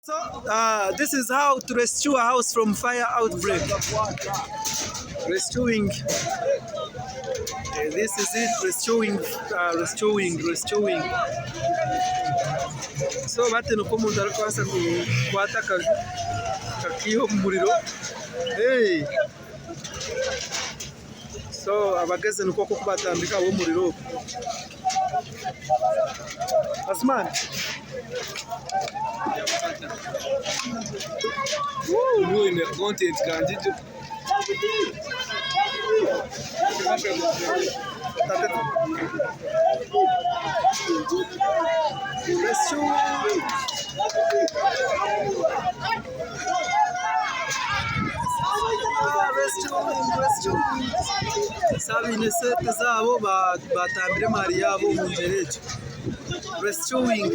So this is how to rescue a house from fire outbreak. Rescuing. This is it, rescuing, rescuing, rescuing. So bati nikwo omuntu arikubaasa kukwata akaju akakaiha omu muriro. Hey! So abagezi nikwo oku batandika ahabw'omuriro ogu. Asman. Wine content kangijo. Abaine esente zaabo batambire emaari yaabo omu ngyera egyo. Rescuing.